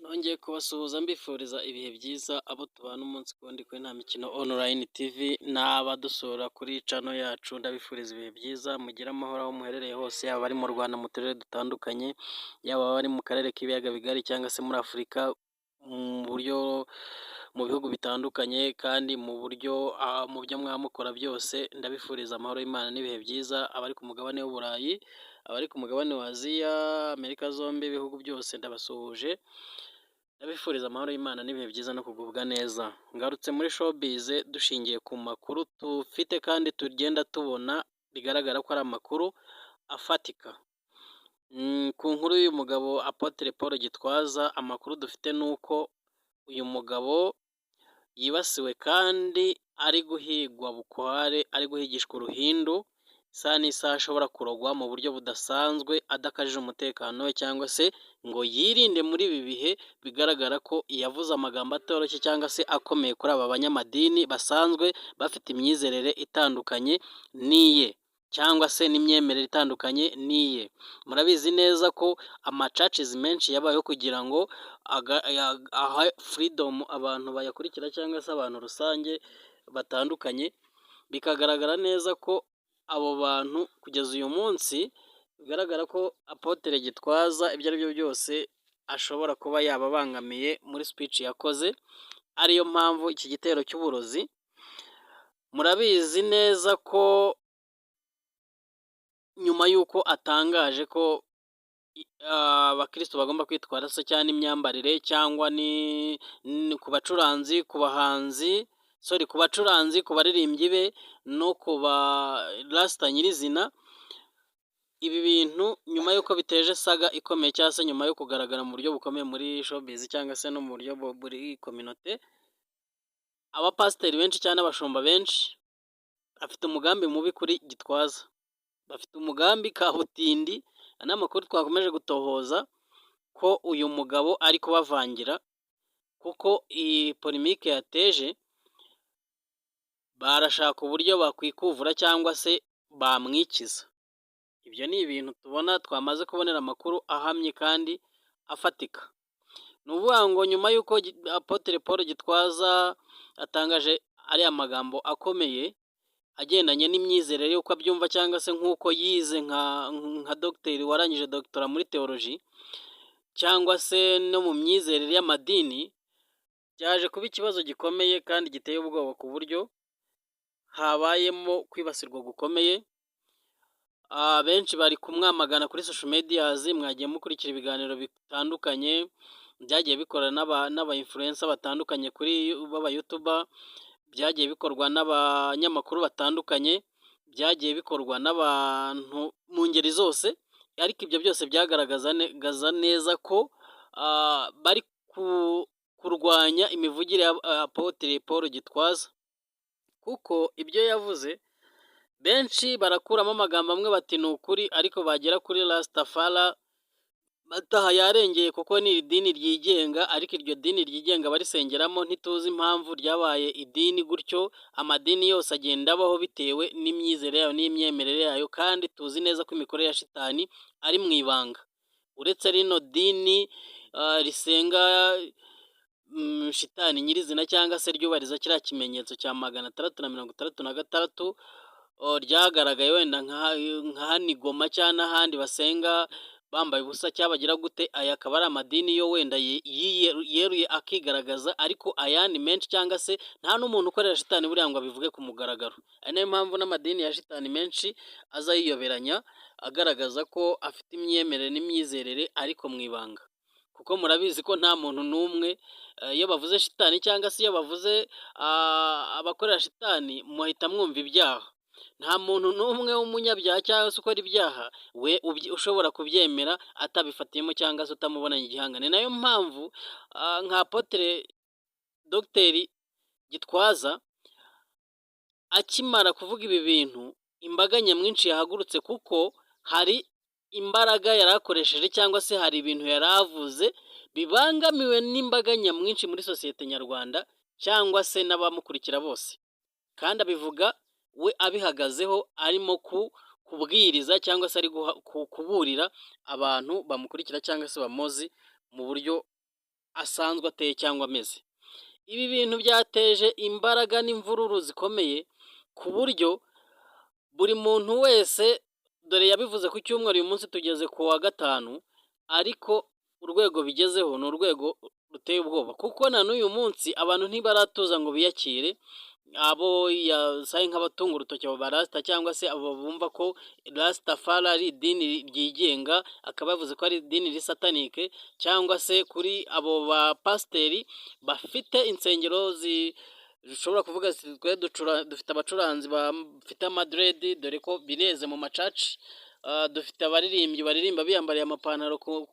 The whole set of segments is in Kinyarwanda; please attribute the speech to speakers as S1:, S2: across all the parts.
S1: Nongeye kubasuhuza mbifuriza ibihe byiza abo tubana umunsi ku wundi kuri Nta Mikino Online TV n'abadusura kuri channel yacu, ndabifuriza ibihe byiza, mugire amahoro aho muherereye hose, yaba abari mu Rwanda mu turere dutandukanye, yaba abari mu karere k'ibiyaga bigari cyangwa se muri Afurika mu buryo mu bihugu bitandukanye, kandi mu buryo mu byo mwaba mukora byose, ndabifuriza amahoro y'Imana n'ibihe byiza, abari ku mugabane w'Uburayi, abari ku mugabane wa Aziya, Amerika zombi, ibihugu byose ndabasuhuje, ndabifuriza amahoro y'Imana n'ibihe byiza no kugubwa neza. Ngarutse muri showbiz dushingiye ku makuru dufite kandi tugenda tubona bigaragara ko ari amakuru afatika. Ku nkuru y'uyu mugabo Apotre Paul Gitwaza, amakuru dufite ni uko uyu mugabo yibasiwe kandi ari guhigwa bukware, ari guhigishwa uruhindu, isaha n'isaha ashobora kurogwa mu buryo budasanzwe adakajije umutekano we cyangwa se ngo yirinde muri ibi bihe bigaragara ko yavuze amagambo atoroshye cyangwa se akomeye kuri aba banyamadini basanzwe bafite imyizerere itandukanye n'iye cyangwa se n'imyemerere itandukanye n'iye. Murabizi neza ko amachurches menshi yabayeho kugira ngo ahe freedom abantu bayakurikira cyangwa se abantu rusange batandukanye, bikagaragara neza ko abo bantu kugeza uyu munsi bigaragara ko Apotre Gitwaza ibyo ari byo byose ashobora kuba yababangamiye muri speech yakoze, ariyo mpamvu iki gitero cy'uburozi. Murabizi neza ko nyuma y'uko atangaje ko abakristo bagomba kwitwara se cyangwa n'imyambarire cyangwa ni ku bacuranzi, ku bahanzi, sorry, ku bacuranzi, ku baririmbyi be no ku ba rasita nyirizina. Ibi bintu nyuma y'uko biteje saga ikomeye cyangwa se nyuma yo kugaragara mu buryo bukomeye muri showbiz cyangwa se no mu buryo buri communauté, abapasiteri benshi cyangwa n'abashumba benshi bafite umugambi mubi kuri Gitwaza, bafite umugambi kabutindi. Aya ni amakuru twakomeje gutohoza ko uyu mugabo ari kubavangira, kuko iyi polémique yateje barashaka uburyo bakwikuvura cyangwa se bamwikiza. Ibyo ni ibintu tubona twamaze kubonera amakuru ahamye kandi afatika. Ni ukuvuga ngo nyuma y'uko Apotre Paul Gitwaza atangaje ariya magambo akomeye agendanye n'imyizerere y'uko abyumva cyangwa se nk'uko yize nka dogiteri warangije doctorat muri théologie cyangwa se no mu myizerere y'amadini, byaje kuba ikibazo gikomeye kandi giteye ubwoba ku buryo habayemo kwibasirwa gukomeye. Benshi bari kumwamagana kuri social medias. Mwagiye mukurikira ibiganiro bitandukanye byagiye bikora n'aba influencer batandukanye kuri b'aba youtuber, byagiye bikorwa n'abanyamakuru batandukanye, byagiye bikorwa n'abantu mu ngeri zose, ariko ibyo byose byagaragaza neza ko bari kurwanya imivugire ya Apotre Paul Gitwaza, kuko ibyo yavuze benshi barakuramo amagambo amwe bati ni ukuri, ariko bagera kuri Rastafari bataha yarengeye, kuko ni idini ryigenga. Ariko iryo dini ryigenga barisengeramo ntituzi impamvu ryabaye idini gutyo. Amadini yose agenda abaho bitewe n'imyizerere yayo n'imyemerere yayo, kandi tuzi neza ko imikorere ya shitani ari mu ibanga. Uretse rino dini risenga shitani nyirizina cyangwa se ryubahiriza kiriya kimenyetso cya 666 ryagaragaye wenda nka hano i Goma cyangwa n'ahandi basenga bambaye ubusa cyangwa bagira gute, aya akaba ari amadini yo wenda yeruye akigaragaza, ariko ayandi menshi cyangwa se nta n'umuntu ukorera shitani buriya ngo abivuge ku mugaragaro. Ari nayo mpamvu n'amadini ya shitani menshi aza yiyoberanya agaragaza ko afite imyemerere n'imyizerere ariko mu ibanga, kuko murabizi ko nta muntu n'umwe iyo bavuze shitani cyangwa se iyo bavuze abakorera shitani muhita mwumva ibyaha. Nta muntu n'umwe w'umunyabyaha cyangwa se ukora ibyaha we ushobora kubyemera atabifatiyemo cyangwa se utamubonanye igihanga. Ni nayo mpamvu nka Apotre Dogiteri Gitwaza akimara kuvuga ibi bintu imbaga nyamwinshi yahagurutse, kuko hari imbaraga yari akoresheje cyangwa se hari ibintu yari avuze bibangamiwe n'imbaga nyamwinshi muri sosiyete nyarwanda cyangwa se n'abamukurikira bose, kandi abivuga we abihagazeho arimo kubwiriza cyangwa se ari kuburira abantu bamukurikira cyangwa se bamuzi mu buryo. asanzwe ateye cyangwa ameze. Ibi bintu byateje imbaraga n'imvururu zikomeye, ku buryo buri muntu wese, dore yabivuze ku cyumweru, uyu munsi tugeze ku wa gatanu, ariko urwego bigezeho ni urwego ruteye ubwoba, kuko na n'uyu munsi abantu ntibaratuza ngo biyakire. Abo yasaye nk'abatunga urutoki, abo barasita cyangwa se abo bumva ko Rastafari ari idini ryigenga, akaba yavuze ko ari idini risatanike, cyangwa se kuri abo bapasiteri bafite insengero zishobora kuvuga twe dufite abacuranzi bafite amadreads, dore ko bireze mu machurch, dufite abaririmbyi baririmba biyambariye amapantaro ku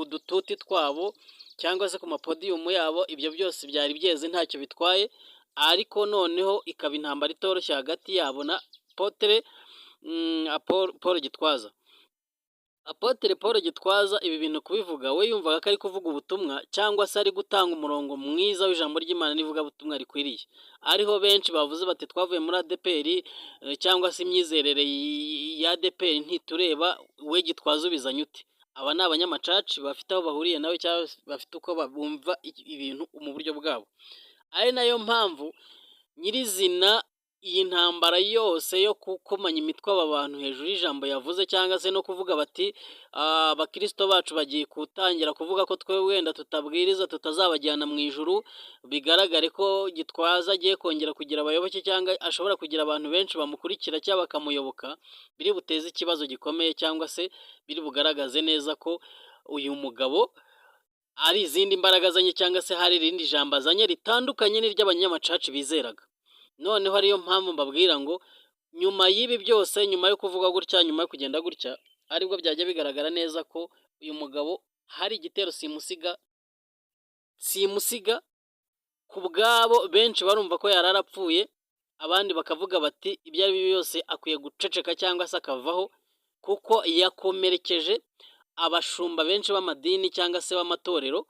S1: dututi twabo cyangwa se ku mapodium yabo. Ibyo byose byari byeze, ntacyo bitwaye, ariko noneho ikaba intambara itoroshye hagati yabo na Apôtre Paul Gitwaza. Apôtre Paul Gitwaza ibi bintu kubivuga, we yumvaga ko ari kuvuga ubutumwa cyangwa se ari gutanga umurongo mwiza w'ijambo ry'Imana n'ivugabutumwa rikwiriye. Ariho benshi bavuze bati: "Twavuye muri ADEPR cyangwa se imyizerere ya ADEPR ntitureba, we Gitwaza ubizanye ute?" Aba ni abanyamachurch bafite aho bahuriye nawe cyangwa bafite uko bumva ibintu mu buryo bwabo. Ari nayo mpamvu nyirizina iyi ntambara yose yo gukomanya imitwe aba bantu hejuru y'ijambo yavuze, cyangwa se no kuvuga bati abakirisito bacu bagiye gutangira kuvuga ko twe wenda tutabwiriza tutazabajyana mu ijuru, bigaragare ko Gitwaza agiye kongera kugira abayoboke cyangwa ashobora kugira abantu benshi bamukurikira cyangwa bakamuyoboka, biri buteze ikibazo gikomeye cyangwa se biri bugaragaze neza ko uyu mugabo ari izindi mbaraga azanye cyangwa se hari irindi jambo azanye ritandukanye n'iry'abanyamachurch bizeraga. Noneho ariyo mpamvu mbabwira ngo nyuma y'ibi byose, nyuma yo kuvuga gutya, nyuma yo kugenda gutya, aribwo byajya bigaragara neza ko uyu mugabo hari igitero simusiga simusiga. Ku bwabo benshi barumva ko yari arapfuye, abandi bakavuga bati ibyo ari byo byose akwiye guceceka cyangwa se akavaho, kuko yakomerekeje abashumba benshi b'amadini cyangwa se b'amatorero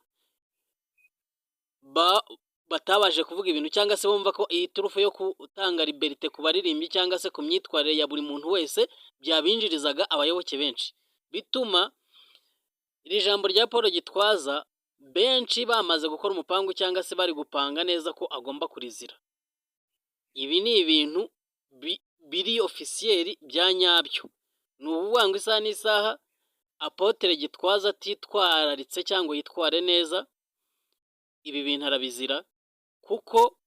S1: batabashije kuvuga ibintu, cyangwa se bumva ko iyi turufu yo gutanga liberté ku baririmbyi cyangwa se ku myitwarire ya buri muntu wese byabinjirizaga abayoboke benshi. Bituma iri jambo rya Paul Gitwaza benshi bamaze gukora umupangu cyangwa se bari gupanga neza ko agomba kurizira. Ibi ni ibintu biri officiel bya nyabyo. Ni ukuvuga ngo isaha n'isaha Apôtre Gitwaza atitwararitse cyangwa yitware neza, ibi bintu arabizira, kuko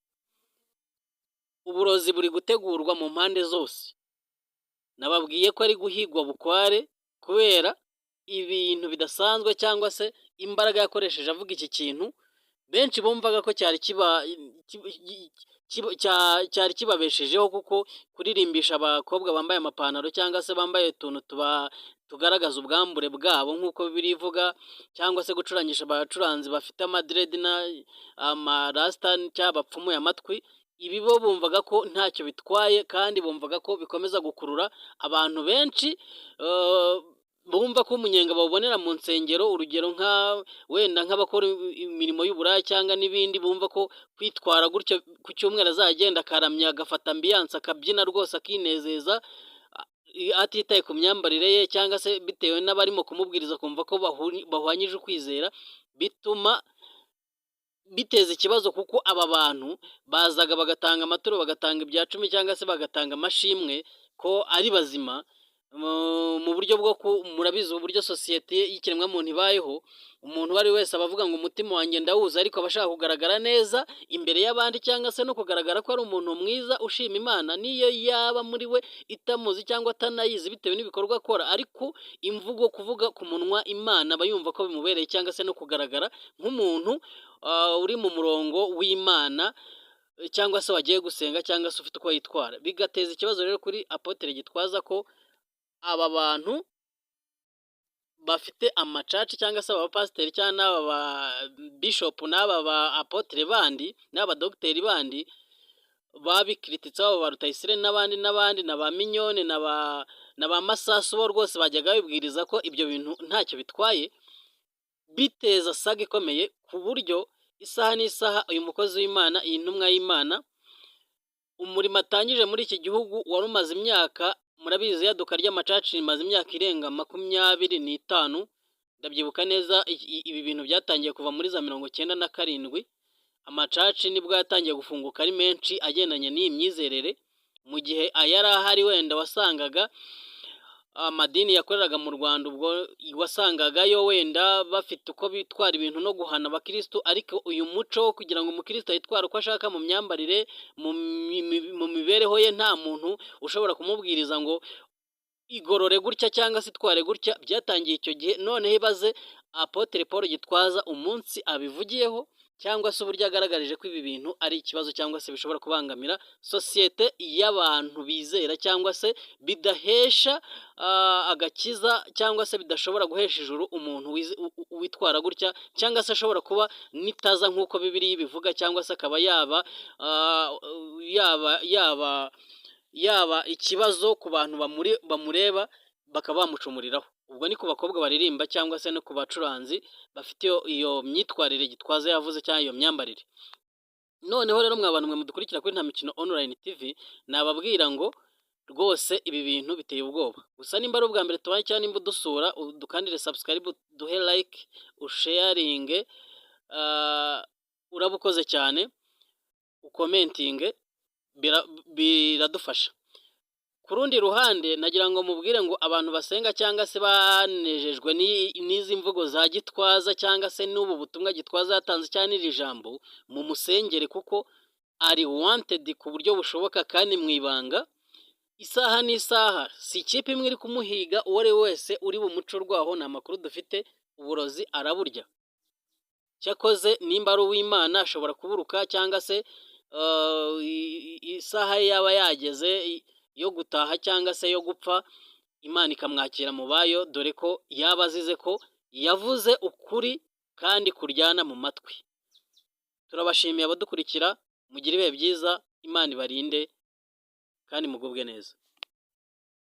S1: uburozi buri gutegurwa mu mpande zose. Nababwiye ko ari guhigwa bukware kubera ibintu bidasanzwe cyangwa se imbaraga yakoresheje avuga iki kintu, benshi bumvaga ko cyari kibabeshejeho, kuko kuririmbisha abakobwa bambaye amapantaro cyangwa se bambaye utuntu tugaragaza ubwambure bwabo nk'uko Bibiliya ivuga, cyangwa se gucurangisha abacuranzi bafite amadreads n'amarasita cyangwa bapfumuye amatwi, ibi bo bumvaga ko ntacyo bitwaye, kandi bumvaga ko bikomeza gukurura abantu benshi bumva ko umunyenga bawubonera mu nsengero. Urugero nka wenda nk'abakora imirimo y'uburaya cyangwa n'ibindi, bumva ko kwitwara gutyo ku cyumweru azagenda akaramya, agafata ambiance, akabyina rwose, akinezeza atitaye ku myambarire ye, cyangwa se bitewe n'abarimo kumubwiriza kumva ko bahwanyije ukwizera, bituma biteza ikibazo, kuko aba bantu bazaga bagatanga amaturo, bagatanga ibya cumi cyangwa se bagatanga amashimwe ko ari bazima mu buryo bwo, murabizi uburyo sosiyete y'ikiremwamuntu ibayeho. Umuntu uwo ari we wese aba avuga ngo umutima wanjye ndawuzi, ariko aba ashaka kugaragara neza imbere y'abandi cyangwa se no kugaragara ko ari umuntu mwiza ushima Imana, niyo yaba muri we itamuzi cyangwa atanayizi bitewe n'ibikorwa akora, ariko imvugo, kuvuga ku munwa Imana, aba yumva ko bimubereye, cyangwa se no kugaragara nk'umuntu uri mu murongo w'Imana cyangwa se wagiye gusenga cyangwa se ufite uko yitwara. Bigateza ikibazo rero kuri Apôtre Gitwaza ko aba bantu bafite amachurch cyangwa se abapasiteri cyangwa n'aba ba bishop n'aba ba apôtre bandi n'aba dogiteri bandi babikrititse, abo ba Rutayisire n'abandi n'abandi na ba Mignone na ba Masasu, bo rwose bajyaga babibwiriza ko ibyo bintu ntacyo bitwaye. Biteza saga ikomeye, ku buryo isaha n'isaha uyu mukozi w'Imana, iyi ntumwa y'Imana, umurimo atangije muri iki gihugu wari umaze imyaka, murabizi, iyaduka ry'amachurch rimaze imyaka irenga 25. Ndabyibuka neza, ibi bintu byatangiye kuva muri za 97. Ama church nibwo yatangiye gufunguka ari menshi agendanye n'iyi myizerere, mu gihe ayari ahari wenda wasangaga amadini yakoreraga mu Rwanda, ubwo wasangagayo wenda bafite uko bitwara ibintu no guhana abakirisitu. Ariko uyu muco wo kugira ngo umukirisitu yitware uko ashaka mu myambarire, mu mibereho ye, nta muntu ushobora kumubwiriza ngo igorore gutya cyangwa se itware gutya, byatangiye icyo gihe. Noneho ibaze Apotre Paul Gitwaza umunsi abivugiyeho, cyangwa se uburyo agaragarije ko ibi bintu ari ikibazo, cyangwa se bishobora kubangamira sosiyete y'abantu bizera, cyangwa se bidahesha agakiza, cyangwa se bidashobora guhesha ijuru umuntu witwara gutya, cyangwa se ashobora kuba nitaza nk'uko Bibiliya ibivuga, cyangwa se akaba yaba ikibazo ku bantu bamureba bakaba bamucumuriraho. Ubwo ni ku bakobwa baririmba cyangwa se no ku bacuranzi bafite iyo myitwarire Gitwaza yavuze cyangwa iyo myambarire. Noneho rero, mwa bantu mwe mudukurikira kuri Nta Mikino Online TV, nababwira ngo rwose ibi bintu biteye ubwoba. Gusa nimba ari ubwa mbere tubaye cyangwa nimba udusura, dukandire subscribe, duhe like, usharinge, uraba ukoze cyane, ucommentinge, biradufasha. Ku rundi ruhande, nagira ngo mubwire ngo abantu basenga cyangwa se banejejwe n'izi mvugo za Gitwaza, cyangwa se n'ubu butumwa Gitwaza yatanze cyangwa n'iri jambo, mu musengere, kuko ari wanted ku buryo bushoboka kandi mu ibanga. Isaha n'isaha, si ikipe imwe iri kumuhiga. Uwo ari we wese uri bumuce urwaho, ni amakuru dufite, uburozi araburya. Cyakoze nimba ari uw'Imana ashobora kuburuka, cyangwa se isaha ye yaba yageze yo gutaha cyangwa se yo gupfa, Imana ikamwakira mu bayo, dore ko yaba azize ko yavuze ukuri kandi kuryana mu matwi. Turabashimiye abadukurikira, mugire ibihe byiza, Imana ibarinde kandi mugubwe neza.